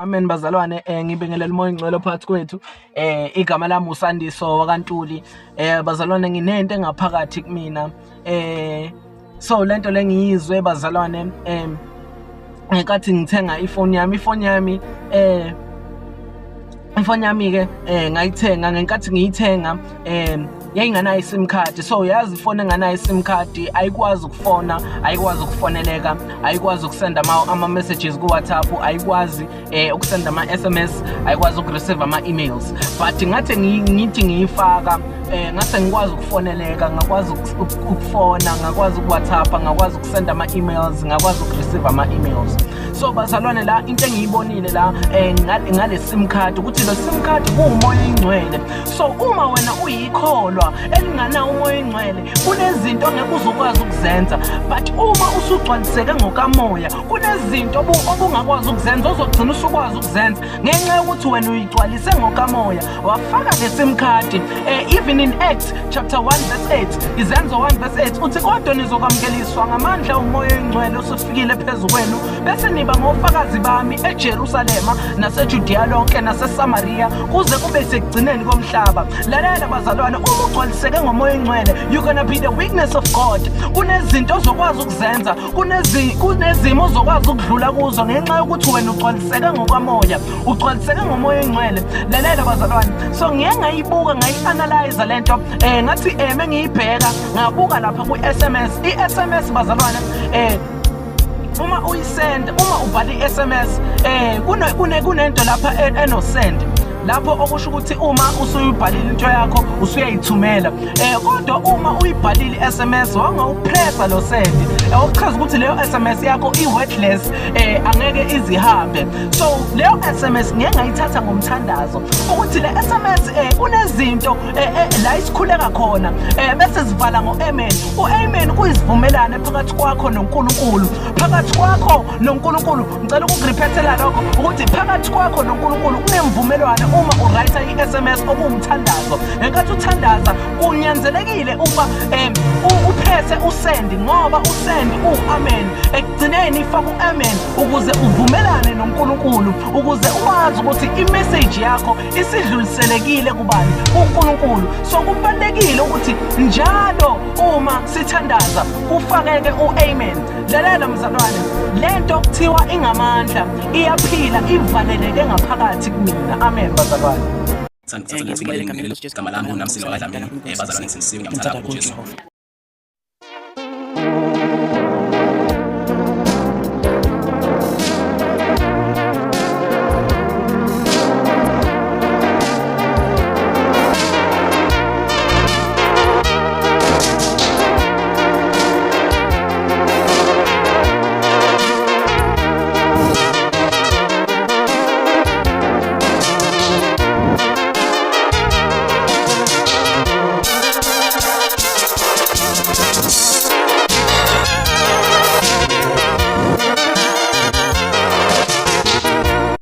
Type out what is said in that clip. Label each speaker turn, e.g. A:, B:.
A: Amen bazalwane, ngibingelela uMoya oNgcwele phakathi kwethu. Igama lami uSandiso wakaNtuli. Bazalwane, nginento engaphakathi kumina. So lento lengiyizwe bazalwane, ngenkathi ngithenga ifoni yami, ifoni yami ke ngayithenga, ngenkathi ngiyithenga yayinganayo i-SIM card. So yazi, ifoni enganayo i-SIM card ayikwazi ukufona, ayikwazi ukufoneleka, ayikwazi ukusenda ama-messages ku-WhatsApp, ayikwazi ukusenda ama-SMS, ayikwazi ukureceive ama-emails. But ngathi ngithi ngiyifaka, ngase ngikwazi ukufoneleka, ngakwazi ukufona, ngakwazi uku-WhatsApp, ngakwazi ukusenda ama-emails, ngakwazi ukureceive ama-emails. So bazalwane, la into engiyibonile la ngale SIM card ukuthi lo SIM card kuwuMoya Oyingcwele. So uma wena uyikholwa elinganawo uMoya Oyingcwele, kunezinto ongeke uzokwazi ukuzenza, but uma usugcwaliseke ngokamoya, kunezinto obungakwazi ukuzenza ozogcina usukwazi ukuzenza ngenxa yokuthi wena uyigcwalise ngokamoya, wafaka le SIM card. Even in Acts chapter 1 verse 8, Izenzo 1 verse 8 uthi, "Kodwa nizokwamukeliswa ngamandla uMoya Oyingcwele usufikile phezu kwenu, bese niba ngofakazi bami eJerusalema naseJudiya lonke naseSamariya kuze kube sekugcineni komhlaba." Lalela bazalwane, uma ugcwaliseke ngoMoya Oyingcwele, you're gonna be the witness of God. Kunezinto ozokwazi ukuzenza, kunezimo ozokwazi ukudlula kuzo ngenxa yokuthi wena ugcwaliseke ngokwamoya, ugcwaliseke ngoMoya Oyingcwele. Lalela bazalwane, so ngiye ngayibuka, ngayi-analyze lento, ngathi mengiyibheka, ngabuka lapha ku-SMS. I-SMS bazalwane, uma uyisend, uma ubhala i-SMS, kunento lapha eno-send lapho, okusho ukuthi uma usuyibhalile into yakho usuyayithumela. Kodwa uma uyibhalile i-SMS wangawupressa lo send, okuchaza ukuthi leyo SMS yakho i-worthless, angeke izihambe. So leyo SMS ngeke ngayithatha ngomthandazo ukuthi le SMS, kunezinto la isikhuleka khona, bese sivala ngo-amen. U-amen kuyisivumelane phakathi kwakho noNkulunkulu, phakathi kwakho noNkulunkulu. Ngicela ukukurepethela lokho ukuthi phakathi kwakho noNkulunkulu kunemvumelwano. Uma uwrite i-SMS, okuwumthandazo, ngenkathi uthandaza kunyanzelekile ukuba upresse usend, ngoba usend u-amen. Ekugcineni ifaka u-amen ukuze uvumelane noNkulunkulu, ukuze uwazi ukuthi imessage yakho isidluliselekile kubani? KuNkulunkulu. So kubalulekile ukuthi njalo uma sithandaza kufakeke u-amen. Lalela mzalwane, lento kuthiwa ingamandla, iyaphila, ivaleleke ngaphakathi kumina. Amen bazalwane.
B: Ngibingelela igama lami uNamsila wakaDlamini. Bazalwane, ngisindisiwe, ngiyamthanda uJesu.